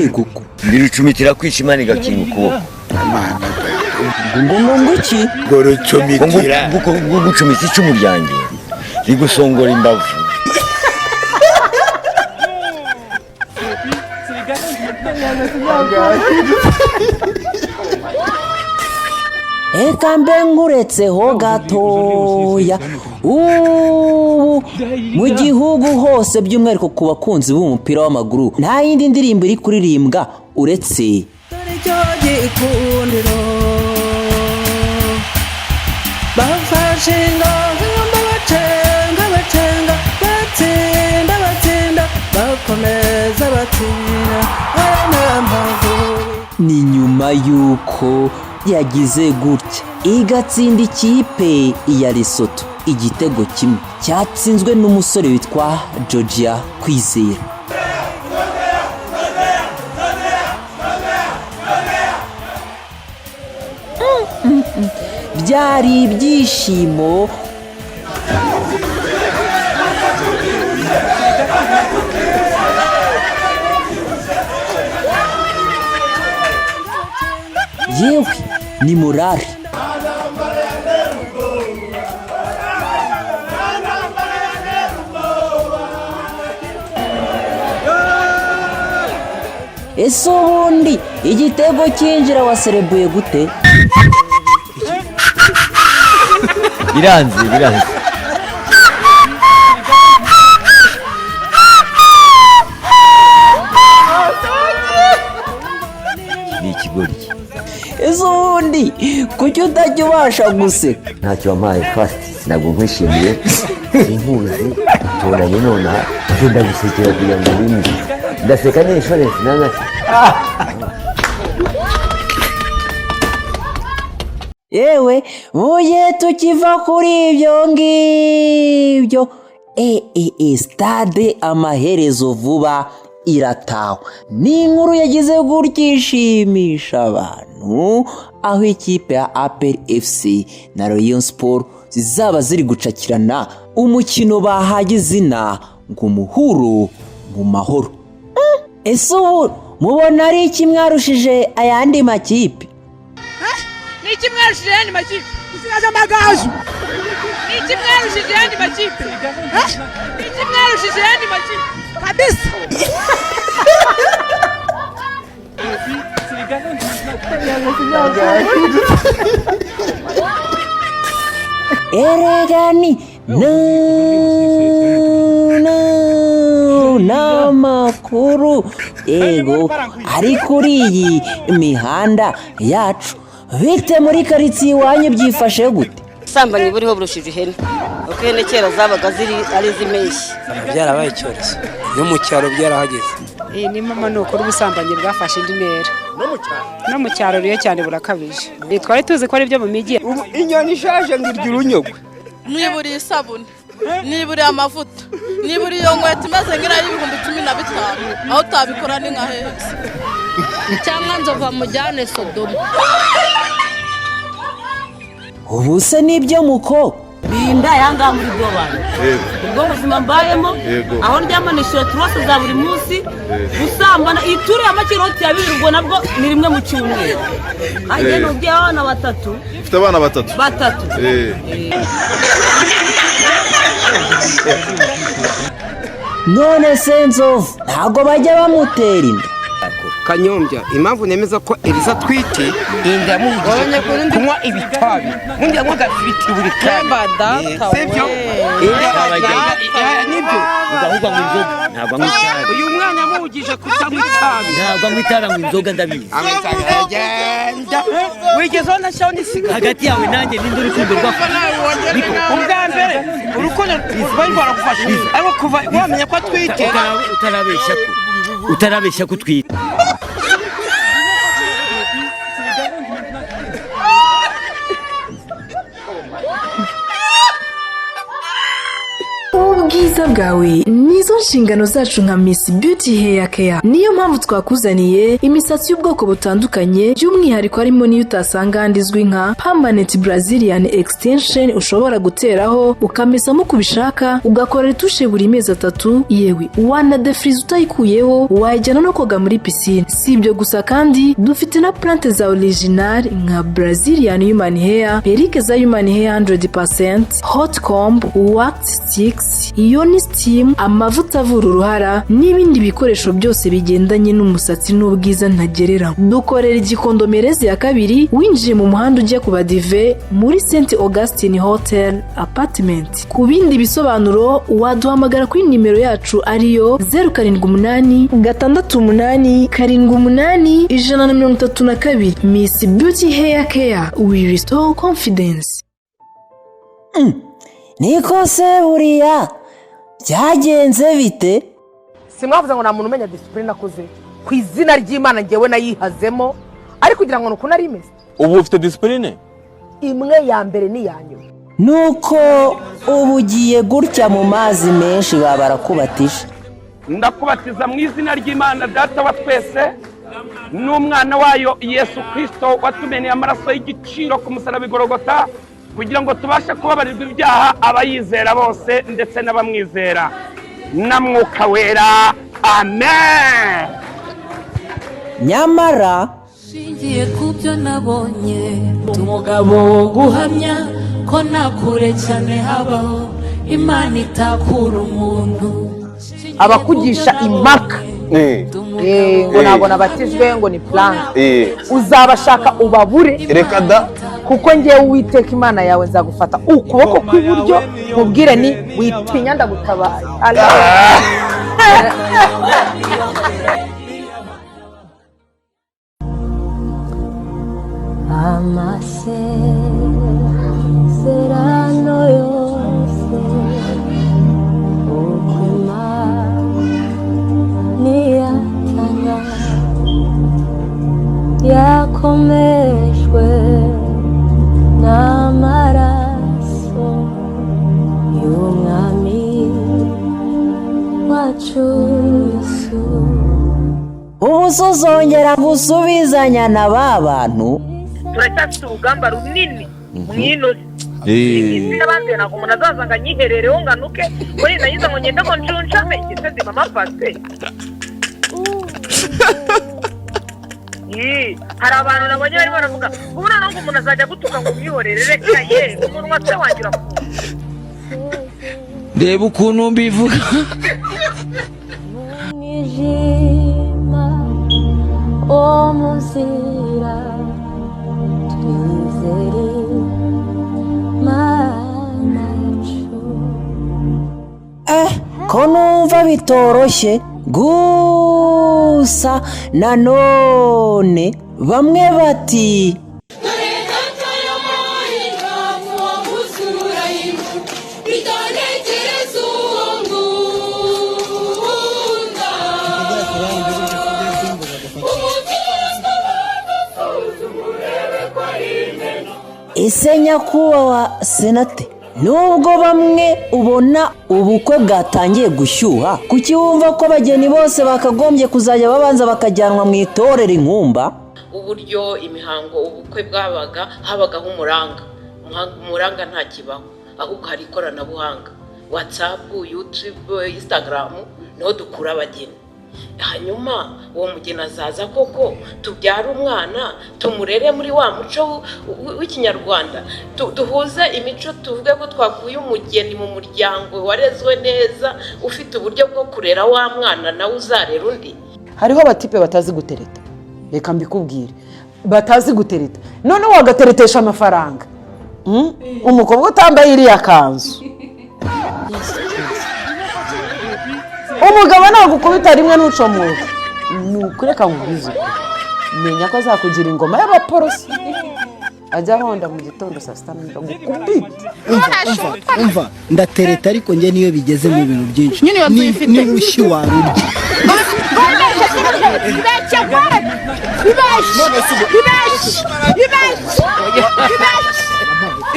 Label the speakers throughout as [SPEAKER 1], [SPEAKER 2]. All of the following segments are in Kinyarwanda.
[SPEAKER 1] Ego.
[SPEAKER 2] Ndirucumitira kwica Imana igakinga ukuboko.
[SPEAKER 1] Ngo ngo ngo iki?
[SPEAKER 3] Ngo rucumitira.
[SPEAKER 2] Ngo gucumita icumu ryanjye rigusongora imbavu.
[SPEAKER 1] Reka mbe nkuretseho gatoya. Ubu mu gihugu hose, by'umwihariko ku bakunzi b'umupira w'amaguru, nta yindi ndirimbo iri kuririmbwa uretse
[SPEAKER 4] Dore icyo gikundiro bafashe ingamba, bacenga bacenga, batsinda batsinda, bakomeza batsinda, aya ni Amavubi.
[SPEAKER 1] Ni nyuma y'uko yagize gutya igatsinda ikipe ya Lesotho igitego kimwe cyatsinzwe n'umusore witwa Georgia Kwizera. Byari ibyishimo. Yewe, ni morale. Ese ubundi igitego cyinjira waserebuye gute?
[SPEAKER 2] Biranze, biranze. Ni ikigoryi.
[SPEAKER 1] Ese ubundi kuki utajya ubasha guseka?
[SPEAKER 2] Ntacyo wampaye. First, ntabwo nkwishimiye, sinkuzi, tubonanye nonaha, ngenda gusekera kugira ngo wimwe. Ndaseka ni insurance nanga se?
[SPEAKER 1] Yewe, muye tukiva kuri ibyo ngibyo, e e e stade amaherezo vuba iratahwa. Ni inkuru yagize gutya ishimisha abantu, aho ikipe ya APR FC na Rayon Sport zizaba ziri gucakirana umukino bahaye izina ngo umuhuro mu mahoro. Ese ubu mubona ari iki mwarushije ayandi makipe?
[SPEAKER 5] Ni iki mwarushije ayandi makipe? Isigaje Amagaju. Ni iki mwarushije ayandi makipe? Ni iki mwarushije ayandi makipe? Kabisa.
[SPEAKER 1] Erega ni no no n'amakuru yego ari kuri iyi mihanda yacu. Bite muri karitsiye iwanyu, byifashe gute?
[SPEAKER 6] Ubusambanyi buriho burushije ihene, kuko ihene kera zabaga ziri ari iz'impeshyi.
[SPEAKER 7] Byarabaye icyorezo, no mu cyaro byarahageze.
[SPEAKER 8] Iyi ni mama, ni ukuri ubusambanyi bwafashe indi ntera no mu cyaro rero cyane burakabije. Twari tuzi ko ari ibyo mu mijyi.
[SPEAKER 7] Inyoni ishaje ngo irya urunyogwe.
[SPEAKER 5] Niburiye isabune, niburiye amavuta, niburiye iyo nkweto imeze nk'iriya y'15,000, aho utabikora ni nka hehe?
[SPEAKER 9] Cyangwa nzova mujyane Sodoma.
[SPEAKER 1] Ubu se nibyo muko?
[SPEAKER 6] Binda yangaha muri bwo bantu, ubwo buzima mbayemo, aho ndyama nishyura turose za buri munsi. Gusambana ituro ya makiroti ya bibiri, ubwo nabwo ni rimwe mu cyumweru. Hanjye ni ubyeyi abana batatu.
[SPEAKER 10] Ufite abana batatu?
[SPEAKER 6] Batatu.
[SPEAKER 1] None se Nzovu ntabwo bajya bamutera inda?
[SPEAKER 7] Kanyombya, impamvu nemeza ko Eliza atwite, inda yamuhugije kunywa ibitabi. Ubundi yanywaga ibiti buri kanya, sibyo? Nibyo.
[SPEAKER 2] Ahubwo anywa inzoga, ntabwo anywa itabi.
[SPEAKER 7] Uyu mwana yamuhugije kutanywa itabi.
[SPEAKER 2] Ntabwo anywa itabi, anywa inzoga, ndabizi.
[SPEAKER 7] Anywa itabi, agenda wigeze ubona n'isiga.
[SPEAKER 2] Hagati yawe nanjye ninde urukundo rwafashe?
[SPEAKER 7] Ubwa mbere urukundo rwari rwaragufashe, ariko kuva wamenya ko atwite.
[SPEAKER 2] Utarabeshya ko utarabeshya ko utwite.
[SPEAKER 3] Ubwiza bwawe nizo nshingano zacu nka Miss Beauty Hair Care. Niyo mpamvu twakuzaniye imisatsi y'ubwoko butandukanye, by'umwihariko harimo n'iyo utasanga ahandi izwi nka permanent Brazilian extension, ushobora guteraho ukamesamo uko ubishaka, ugakora retouche buri mezi 3, yewe wanadefiriza utayikuyeho, wajyana no koga muri pisine. Si ibyo gusa kandi, dufite na plante za original nka Brazilian human hair, perruque za human hair 100%, hot comb, wax sticks, yoni steam, amavuta avura uruhara n'ibindi bikoresho byose bigendanye n'umusatsi n'ubwiza ntagereranywa. Dukorera Igikondo, Merezi ya kabiri, winjiye mu muhanda ujya ku Badive, muri St Augustine Hotel Apartment. Ku bindi bisobanuro waduhamagara kuri nimero yacu ariyo 0786878132. Miss Beauty Hair Care, we restore confidence.
[SPEAKER 1] Niko se, buriya byagenze bite?
[SPEAKER 10] Simwavuze ngo nta muntu umenya discipline nakoze ku izina ry'Imana, ngewe nayihazemo, ariko kugira ngo ni uko nari imeze.
[SPEAKER 11] Ubu ufite discipline?
[SPEAKER 10] Imwe ya mbere n'iya nyuma.
[SPEAKER 1] Nuko ubu ugiye gutya mu mazi menshi, baba barakubatije.
[SPEAKER 12] Ndakubatiza mu izina ry'Imana Data wa twese n'umwana wayo Yesu Kirisito, watumeneye amaraso y'igiciro ku musaraba igorogota kugira ngo tubashe kubabarirwa ibyaha, abayizera bose ndetse n'abamwizera, na Mwuka Wera, amen.
[SPEAKER 1] Nyamara
[SPEAKER 13] Nshingiye ku byo nabonye, umugabo wo guhamya ko nta kure cyane habaho Imana itakura umuntu.
[SPEAKER 10] Abakugisha impaka ngo ntabwo nabatijwe, ngo ni prank, uzabashaka ubabure.
[SPEAKER 11] Reka da.
[SPEAKER 10] Kuko ngewe Uwiteka Imana yawe nzagufata ukuboko kw'iburyo, nkubwire ni witinya, ndagutabaye. Allah.
[SPEAKER 13] Amasezerano yose uko Imana niyatanga yakomejwe n'amaraso y'Umwami wacu Yesu.
[SPEAKER 1] Ubu se uzongera gusubizanya na ba bantu?
[SPEAKER 5] Turacyafite urugamba runini mw'ino si. Isi y'abandi, ntabwo umuntu azaza ngo anyiherereho ngo anuke muri nagize ngo ngende ngo ncunshame igise ndi mama pasiteri. Ii, hari abantu nabonye barimo baravuga ubu noneho ngo umuntu azajya agutuka ngo umwihorere. Reka ye, umunwa se wanjye urafunze.
[SPEAKER 4] Reba ukuntu mbivuga.
[SPEAKER 13] Mwijima wo mu nzira, twizere Imana yacu.
[SPEAKER 1] Eh, ko numva bitoroshye gusa. Nanone bamwe bati:
[SPEAKER 13] Bitanekereza uwo nkunda.
[SPEAKER 1] Ese nyakubahwa senate, nubwo bamwe ubona ubukwe bwatangiye gushyuha, kuki wumva ko abageni bose bakagombye kuzajya babanza bakajyanwa mu itorero inkumba?
[SPEAKER 6] Uburyo imihango ubukwe bwabaga, habagaho umuranga. Umuranga ntakibaho, ahubwo hari ikoranabuhanga, WhatsApp, YouTube, Instagram, niho dukura abageni. Hanyuma uwo mugeni azaza koko tubyare umwana, tumurere muri wa muco w'Ikinyarwanda, duhuze imico, tuvuge ko twakuye umugeni mu muryango warezwe neza, ufite uburyo bwo kurera wa mwana, nawe uzarera undi.
[SPEAKER 14] Hariho abatipe batazi gutereta, reka mbikubwire, batazi gutereta, noneho wagateretesha amafaranga. Umukobwa utambaye iriya kanzu, umugabo nagukubita rimwe ntucomoke, ni ukureka nkubwize ukuri, menya ko azakugira ingoma y'abaporoso, ajya ahonda mu gitondo, saa sita nijoro gukubita.
[SPEAKER 15] Umva, ndatereta, ariko njye niyo bigeze mu bintu byinshi
[SPEAKER 5] Nyine iyo nzu uyifite.
[SPEAKER 15] N'urushyi warurya.
[SPEAKER 5] Ibeshye we! Ibeshye! Ibeshye! Ibeshye!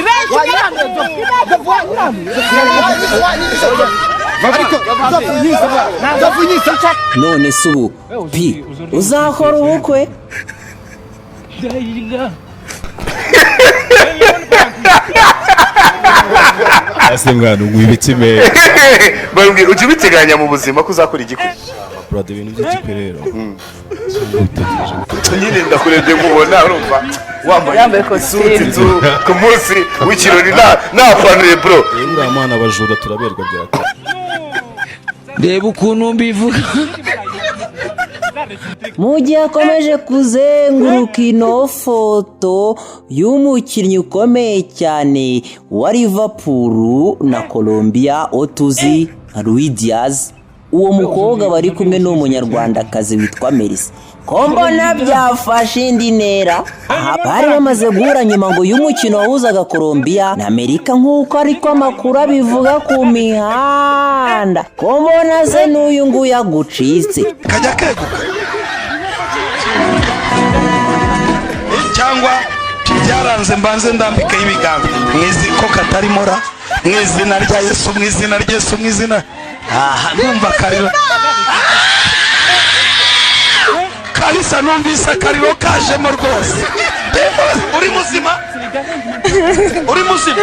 [SPEAKER 5] Ibeshye! Ibeshye!
[SPEAKER 15] Ariko nzapfunyisa, nzapfunyisa.
[SPEAKER 1] None se ubu pi uzakora ubukwe?
[SPEAKER 11] Ese mwana, unywa ibiki meza?
[SPEAKER 16] Bambwira ujya ubiteganya mu buzima ko uzakora igikwe?
[SPEAKER 11] Brother, ibintu by'igikwe rero
[SPEAKER 16] Nyine ndakurebye nkubona urumva wambaye
[SPEAKER 11] Yambaye
[SPEAKER 16] isuti tu ku munsi w'ikirori napanuye bro.
[SPEAKER 11] Uriya mwana, abajura turaberwa byaka.
[SPEAKER 1] Reba ukuntu mbivuga. Mu gihe akomeje kuzenguruka ino foto y'umukinnyi ukomeye cyane wa Liverpool na Colombia otuzi nka Luis Diaz, uwo mukobwa bari kumwe ni umunyarwandakazi witwa Melissa. Ko mbona byafashe indi ntera? Aha bari bamaze guhura nyuma ngo y'umukino wahuzaga Colombia na Amerika, nk'uko ariko amakuru abivuga ku mihanda. Ko mbona se n'uyu nguyu agucitse?
[SPEAKER 17] Kajya keguka cyangwa byaranze, mbanze ndambikeho ibiganza mwizi ko katarimo ra, mu izina rya Yesu, mu izina rya Yesu, mu izina. Aha numva akariro kabisa, numvise akariro kajemo rwose. Uri muzima, uri muzima.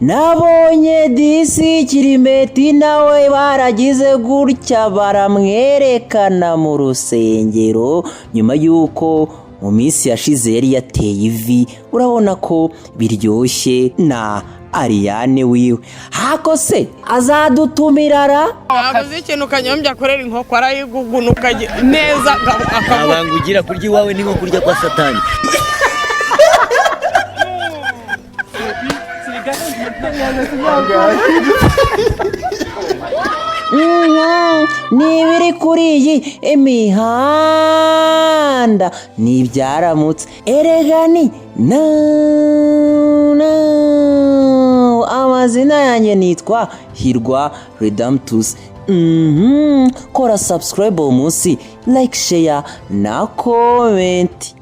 [SPEAKER 1] Nabonye disi Kirimeti nawe baragize gutya baramwerekana mu rusengero nyuma y'uko mu minsi yashize yari yateye ivi. Urabona ko biryoshye na Ariane wiwe. Hako se azadutumira ra?
[SPEAKER 5] Ntabwo ikintu Kanyombya akorera inkoko, arayigugunuka neza akavuga.
[SPEAKER 2] Abanga ugira kurya iwawe ni nko kurya kwa Satani.
[SPEAKER 1] Ni ibiri kuri iyi imihanda ni ibyaramutse erega ni na na amazina yanjye nitwa Hirwa Redamtus. Kora subscribe uwo munsi, like, share na comment.